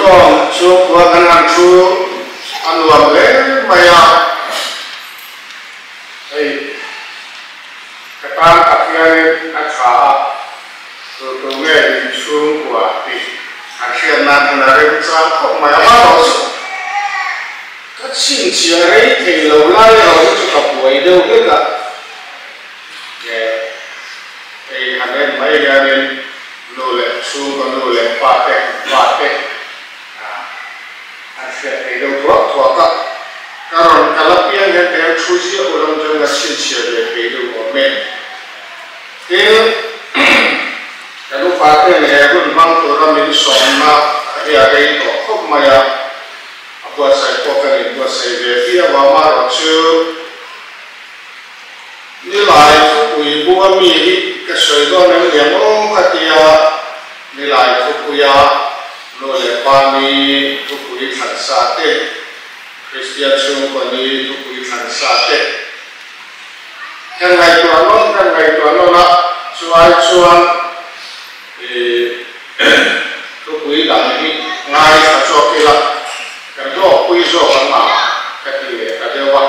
Inkhawm chhungkua kan han thu a nuam hle mai a, hei ka tan tak hianin a tha a, tu tu nge inchhungkua tih han hriat nan hian a remchang khawp mai a, amaherawhchu ka chhinchhiah rei thei lo lai erawh hi chu ka buai deuh hlek a. Nge hei han en mai hianin nu leh chhungkaw nu leh pa te pa te an hriat thei deuh thuak thuak a, ka rawn kal apiang hian ka hian thu ziah ulang chuan ka chhinchhiah ve thei deuh awm e. Tin, kan upa ten he hun hmang tura min sawmna hi a rei tawh khawp mai a, a buatsaih pawh kan inbuatsaih ve viau a, amaherawhchu, Nilai thupui bu a mi hi ka sawi dawn em liam aw ka ti a, Nilai thupuia nu leh pa ni thupui thlan sa te, Kristian chhungkaw ni thupui thlan sa te kan ngaihtuah nawn kan ngaihtuah nawn a, chu ai chuan i thupui dang hi ngaithla chawk ila kan hlawkpui zawk ang a ka ti leh ta deuh a.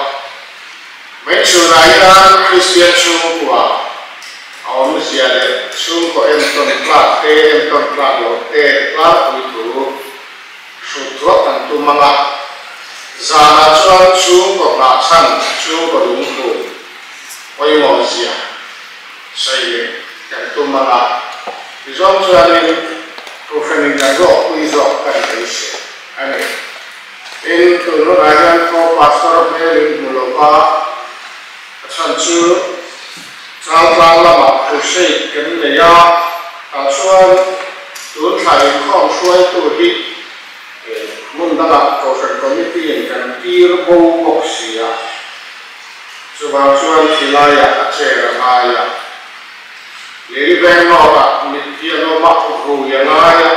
Hmeichhunah hian Kristian chhungkua a awmzia leh chhungkaw entawn tlak te, entawn tlak loh te tlangpui thu hrut thuak kan tum ang a. Zanah chuan chhungkaw nghahchhan, chhungkaw lungphum pawimawhzia sawi leh kan tum ang a. Tizawng chuanin Kohhranin kan rawkpui zawk kan beisei a ni. Tin, tun hunah hian khaw pastor hmel in hmu lo va, a chhan chu Chaltlang lamah crusade kan nei a, tah chuan tun thla inkhawm hruaitu hi hmun dangah Kohhran Committee in kan tir bo bawk si a, chuvang chuan khilaiah a chair a ngai a, Lei veng nawtah mitthi an awm a, vui a ngai a.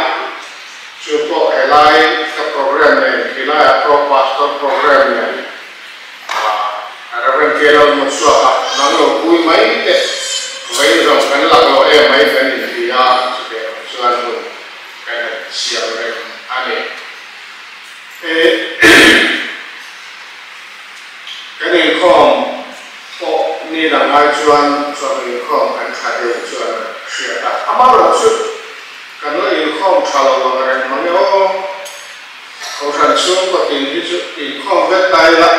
Chu pawh helai ka program nen, khilaiah pawh pastor program nen ah Rev. Kelo Mutsuaka nang lo pui mai teh vei zawng kan lak lo em mai kan inti a, chutiang ang chuan hun kan han siam reng a ni. Kan inkhawm pawh ni dang ai chuan chawhnu inkhawm kan tha deuh chuan a hriat a, amaherawhchu Kan la inkhawm tha lo ang reng mang e aw. Kohhran chhungkaw tin hi chu inkhawm vek ta ila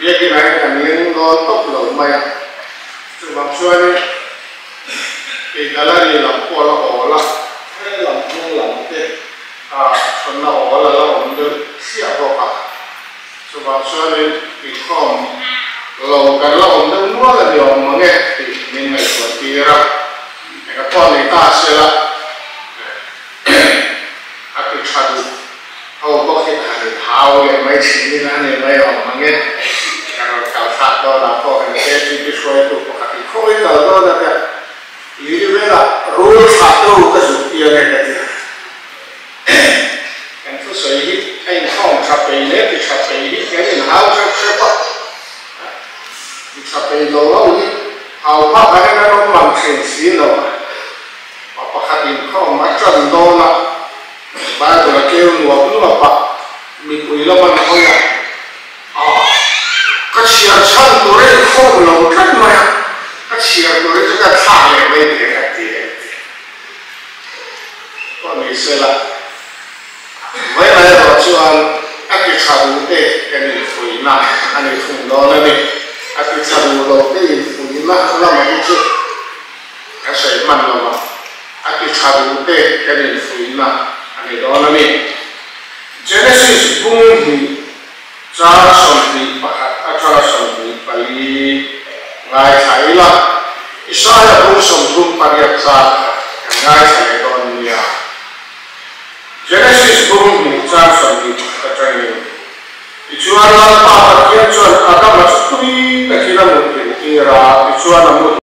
biakin ah hian kan leng dawn tawp lo mai a. Chuvang chuanin kei gallery lam pawh la awl a, he lam hnung lam te ah chhawnna awl a la awm deuh thliah bawk a. Chuvang chuanin inkhawm lo kan la awm deuh nual a ni awm mang e tih min ngaihtuah tir a. Eng a pawh nei ta sela a ti tha duh ho bawk hi han in hau leh mai thin in a ni mai awm ang e. Kan rawn kal thlak dawn ah pawh kan KTP hruaitu pakhat in khawi kal dawn a tia lili velah rul thlah tu ka zuk tir e ka ti a. Kan thusawi hi a inkhawm tha pei leh ti tha pei hi kan inhau hrep hrep a, ti tha pei lo ho hi hau phak ah hian an awm mang thin si lo a, pa pakhat inkhawm a tan dawn a, Bible a keu nuap nuap a, mipui lam an hawi a, ah ka chhiar chhan tur a inkhawm lo tlat mai a, ka chhiar tur hi chu ka thlak leh mai thei a ti a. Pawh ni sela, mai mai erawh chuan a ti tha duh te kan infuihna a ni thung dawn a ni. A ti tha duh loh te infuihna lamah hi chu kan sawi hman lo a, a ti tha duh te kan infuihna a ni dawn a ni. Genesis bung hnih chang 21 atanga 24 ngaithla ila, Isaia bung 38 chang khat kan ngaithla leh dawn nia. Genesis bung hnih chang 21 atangin, Tichuan Lalpa Pathian chuan Adama chu tui takin a mut tir a, tichuan a muhil.